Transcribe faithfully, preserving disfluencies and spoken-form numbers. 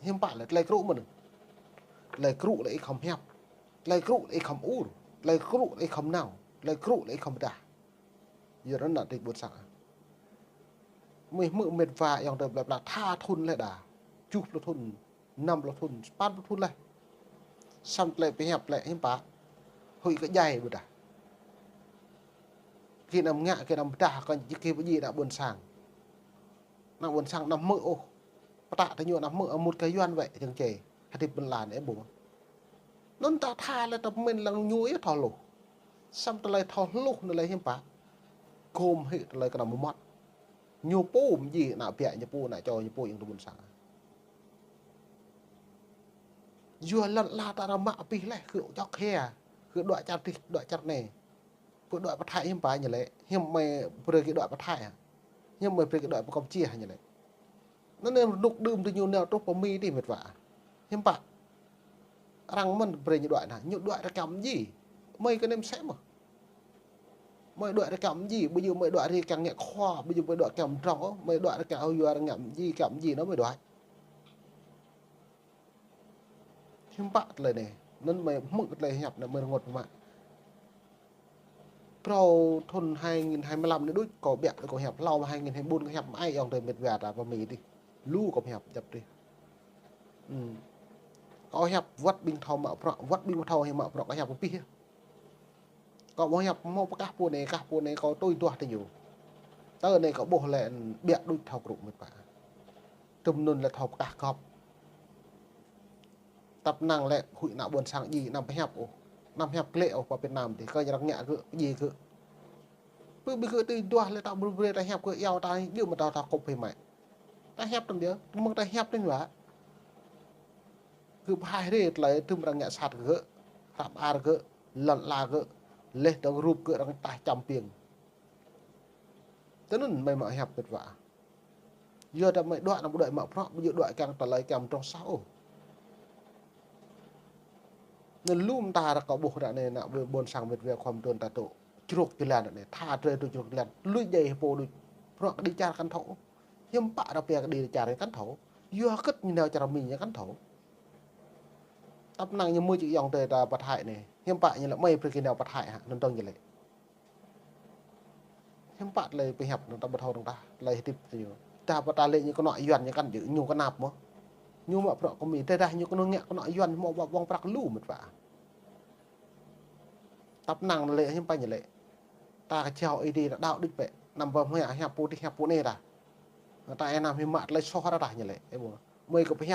Hiư̆m pă lĕ, tơlơi krŭ mơ̆n. Tơlơi krŭ lĕ ih khŏm hiăp. Tơlơi krŭ lĕ ih khŏm ur. Tơlơi krŭ lĕ ih khŏm nao. Tơlơi krŭ lĕ ih khŏm pơdah. Yua anŭn ană tring ƀôn sang. Mơ̆ hmư̆ met wa ayŏng adơi plơi pla tha thŭn leh đa. Tơjuh pluh thŭn, năm pluh thŭn, sapăn pluh thŭn leh. Samơ̆ tơlơi pơhiăp lĕ hiư̆m pă. Huĭ kơ djai ƀôdah. Gih anăm ngă, gih anăm pơdah, kơ gih pơdjai ană ƀôn sang. Ană ƀôn sang anăm hmư̆ ôh. Pơtă tơ ñu anăm hmư̆, ơ, mŭt kơ Yuan wĕ, jơ̆ng čê. Hơdip ƀơi lŏn anai ƀu. Anŭn ta tha lĕ ta pơmĭn lăng ñu yơh thâo hluh. Samơ̆ tơlơi thâo hluh anai lĕ hiư̆m pă. Gum hĭ tơlơi kơnăm mơmŏt. Ñu pô mơdjai ană ƀiă, ñu pô ană čô, ñu pô ayŏng adơi ƀôn sang. Yua lŏn ala ta ră mă abih leh, gơ̆ čŏk hia, gơ̆ đuaĭ čar adih, đuaĭ čar anai. Gơ̆ đuaĭ pơ Thái hiư̆m pă ñu lĕ, hiư̆m mơ̆ brơi gơ̆ đuaĭ pơ Thái hă? Hiư̆m mơ̆ brơi gơ̆ đuaĭ pơ Campuchia hă ñu lĕ? Anŭn anai rơnŭk đưm tơ ñu nao truh pơ Mi adih met wa. Hiư̆m pă. Arăng mơ̆n brơi ñu đuaĭ anai, ñu đuaĭ rơkâo mơdjai. Mơi kơ nem sem mơ̆. Mơi đuaĭ rơkâo mơdjai, ƀu djơ̆ mơi đuaĭ rơkâo ngă khua, ƀu djơ̆ mơi đuaĭ rơkâo mơdrŏng ôh, mơi đuaĭ rơkâo yua rơkâo ngă mơdjai, rơkâo mơdjai anŭn mơi đuaĭ. Hiư̆m pă tơlơi anai, anŭn mơi hmư̆ tơlơi hiăp anŭn mơi rơngot biă mă. Phrâo thŭn hai nghìn hai mươi lăm anai đôč, kâo biă đôč kâo hiăp, hlâo hai nghìn hai mươi bốn kâo hiăp mơai ayŏng adơi met wa ta pơ Mi adih. Lu kâo hiăp djŏp adih. Hm. Kâo hiăp wơ̆t ƀing thâo mă bruă, wơ̆t ƀing thâo hĭ mă bruă kâo hiăp abih yơh. Kâo ƀu hiăp hmâo pơkah pô anai, kah pô anai kâo tui duah tơ ñu. Tơ anai kâo ƀuh lĕ biă đôč thâo krŭ met wa. Tơm anŭn lĕ thâo pơkah gŏp. Tăp năng lĕ huĭ ană ƀôn sang djai, anăm pơhiăp ôh. Anăm hiăp klĕ ôh pơ Việt Nam adih, kơ ñu arăng ngă gơ̆, pơdjai gơ̆. Pơ ƀing gơ̆ tui duah lĕ ta ƀu brơi ta hiăp gơ̆ iâu ta, gơ̆ mơ̆ ta, ta kŭp hĭ mơ̆. Ta hiăp tơm yơh, mơ̆ng ta hiăp tơm wă. Gơ̆ pơhaih rai tơlơi tơm arăng ngă sat gơ̆, hrăp ar gơ̆, lŏn ala gơ̆, leh dơ̆ng rup gơ̆ arăng taih čăm piêng. Tơ anŭn mơi mă hiăp met wa. Yua ta mơi đuaĭ anăm đuaĭ mă bruă, ƀu djơ̆ đuaĭ kiăng tơlơi kiăng mơdrŏng soh ôh. Anŭn lu mơta ră kâo ƀuh ră anai ană ƀôn sang met wa khua mơdrŏng ta tŭ. Čruk jơlan anai, tha drơi tŭ čruk jơlan. Lui djai hơpô đôč. Bruă kơđi čar kăn thâo. Hiư̆m pă ră pia kơđi čar kăn thâo. Yua hơget ñu nao čar Mi ñu kăn thâo. Tăp năng ñu mơ̆ čih ayŏng adơi ta pơ Thái anai. Hiư̆m pă ñu lĕ mơi brơi gơ̆ nao pơ Thái hă, anŭn dơ̆ng ñu lĕ. Hiư̆m pă tơlơi pơhiăp anŭn ta ƀu thâo dơ̆ng tah, tơlơi hơdip tơ ñu. Tơdah pơ ta lĕ ñu kơnŏ Yuan ñu kăn djơ̆, ñu kơnăp mơ̆. Ñu mă bruă kơ Mi, tơdah ñu kơnơ̆ng ngă kơnŏ Yuan hmâo ƀơ̆ng prăk lu met wa. Tăp năng lĕ hiư̆m pă ñu lĕ. Ta kơčao ih dih ta đaŏ đôč bĕ, anăm pơhiăp pô adih hiăp pô anai ta. Ta ih anăm hĭ mă tơlơi soh ră tah ñu lĕ. Ơ ƀu. Mơi kơ pơhiăp